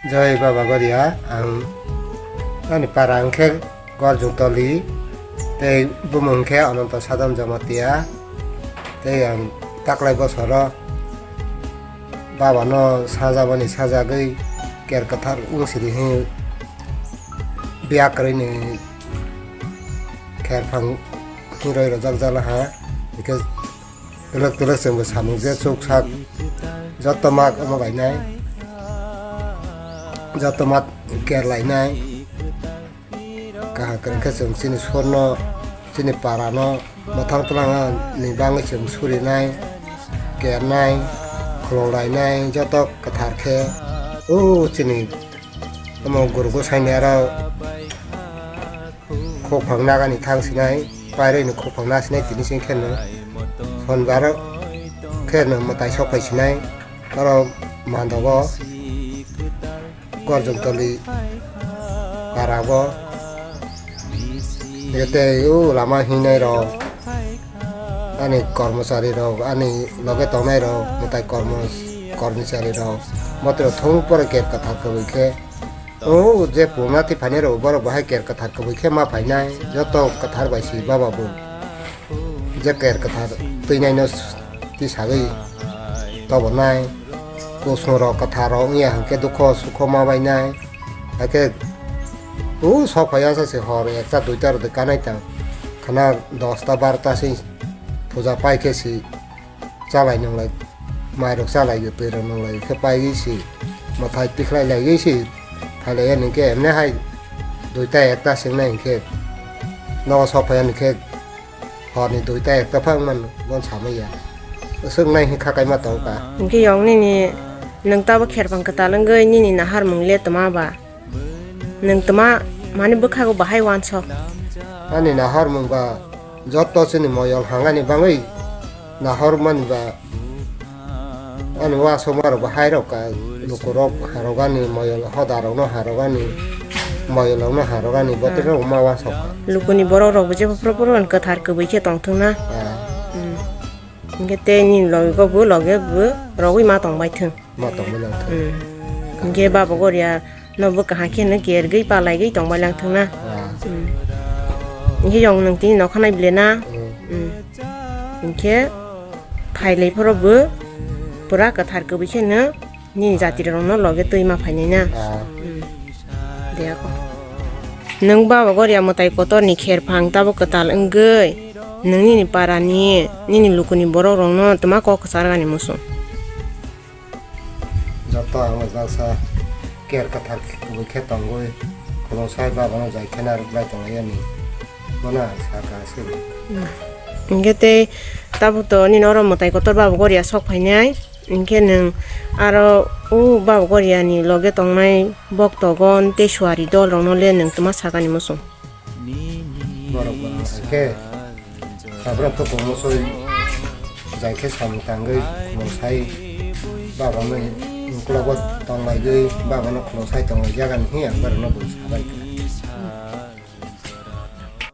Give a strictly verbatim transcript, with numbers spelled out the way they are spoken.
Jai Baba Goria, ang ani para hwnkhe Gorjung Toli, tei bumung hwnkhe Ananto Sadam Jamatia, tei ang taklai bosoro Baba no sajabani sajagwi ker kwthar wng sidi hwnwi biya kwrwini kher phang hinwi rojak jala ha, hwnkhe Twlwk twlwk chwngbo samung je chuk sak joto mak omo lainai, joto mak ker lainai. Kaham kwrwng khe chwng chini sorno, chini parano, mwthang twlangani bagwi chwng surinai, kernai, khulum lainai, joto kwthar khe. O chini omo guru gosai ni aro Khokphang nagani thang sinai, pairwi ni khokphang na sinai tini sing khe no. Sonbar khe no mwtai sok phai sinai, oro mandogo Gorjong Toli parago. Tei o lama hinai rok, ani kormochari rok, ani loge tongnai rok, mwtai kormo, kormochari rok, botoro thung pore ker kwthar kwbwi khe. O je pungna twi phainai rok, borok bo hai ker kwthar kwbwi khe ma phainai, joto kwthar bai si baba bo. Je ker kwthar twinaino twi sagwi tobonai, kusung rok kwthar rok wngya hwnkhe dukho sukho ma bainai. Hakhe o sok phaiya sa se hor ekta duita rok de kanai tang, khana dosta barota se puja pai khe si. Chalai nunglai, mairok chalai twi rok nunglai khe paigwi si, mwthai tikhlai laigwi si, phailai ya hwnkhe emne hai duita ekta se wngnai hwnkhe nogo sok phaiya hwnkhe horni duita ekta phang man bon samai ya. Swk nai hwnkhe kha kaima tongo ka. Hwnkhe yong nini nwng tabo kherphang kwtal wngwi nini naharmung le tma ba? Nwng tma mani bwkhago bahai uansok? Ani nahormung ba joto chini moyol hangani bagwi nahormani ba ani uansukma rok bo hai rok ka lukurok harogani moyol hoda rokno harogani moyol rokno harogani bote rok ma uansok ka. Lukuni borok rok bo jebo phuru phuru kwthar kwbwi khe tongthung na. Ah. Hmm. Hwnkhe tei nini loge bo loge bo rogwi ma tongbai thung. Ma tongmani ang thung. Hmm. Hwnkhe baba Goria no bo kaham khe no kergwi palaigwi tongbai lang thung na. Ah. Hmm. Hwnkhe yong nwng tini nokha nai bile na. Hmm. Hmm. Hwnkhe phailai phoro bo pura kwthar kwbwi khe no nini jati rok no loge twi ma phainai na. Ah. Hmm. De ako. Nwng baba Goria mwtai kotor ni kher phang tabo kwtal wngwi nwng nini para ni nini luku ni borok rok no tma kok kwchar gani muchung. Joto ang o jaksa ker kwthar kwbwi khe tongwi, khulumsai baba no jai khe narwk bai tong lai yani, bono ang sa ka se. Hwnkhe tei tabuk to nini oro mwtai kotor baba Goria sok phainai, hwnkhe nwng aro o baba Goria ni loge tongnai boktogon tei suari dol rok no le nwng tma sakani muchung. Borok bo hwnkhe habrok khe bo mosoi jai khe samung tangwi khulumsai baba no uklogo tonglaigwi baba no khulumsai tonglai jagani hwnwi ang borok no bo sabai kha.